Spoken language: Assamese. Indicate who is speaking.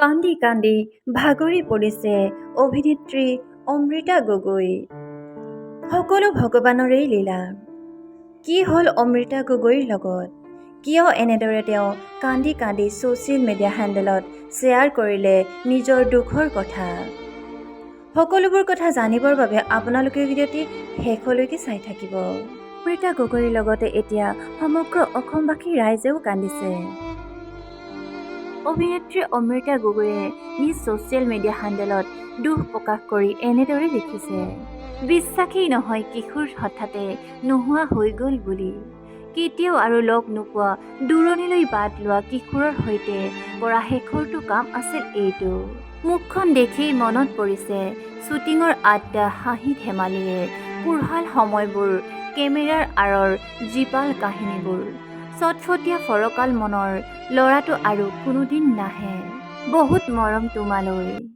Speaker 1: কান্দি কান্দি ভাগৰি পৰিছে অভিনেত্ৰী অমৃতা গগৈ। সকলো ভগৱানৰেই লীলা। কি হ'ল অমৃতা গগৈৰ লগত? কিয় এনেদৰে তেওঁ কান্দি কান্দি ছ'চিয়েল মিডিয়া হেণ্ডেলত শ্বেয়াৰ কৰিলে নিজৰ দুখৰ কথা? সকলোবোৰ কথা জানিবৰ বাবে আপোনালোকে ভিডিঅ'টি শেষলৈকে চাই থাকিব। অমৃতা গগৈৰ লগতে এতিয়া সমগ্ৰ অসমবাসী ৰাইজেও কান্দিছে। অভিনেত্ৰী অমৃতা গগৈয়ে নিজ ছ'চিয়েল মিডিয়া হেণ্ডেলত দুখ প্ৰকাশ কৰি এনেদৰে লিখিছে, "বিশ্বাসেই নহয় কিশোৰ হঠাতে নোহোৱা হৈ গ'ল বুলি। কেতিয়াও আৰু লগ নোপোৱা, দূৰণিলৈ বাট লোৱা কিশোৰৰ সৈতে কৰা শেষৰটো কাম আছিল এইটো। মুখখন দেখিয়েই মনত পৰিছে শ্বুটিঙৰ আড্ডা, হাঁহি ধেমালিৰে কোঢ়াল সময়বোৰ, কেমেৰাৰ আঁৰৰ জীপাল কাহিনীবোৰ। চটফটীয়া ফৰকাল মনৰ ল'ৰাটো আৰু কোনোদিন নাহে। বহুত মৰম তোমালৈ।"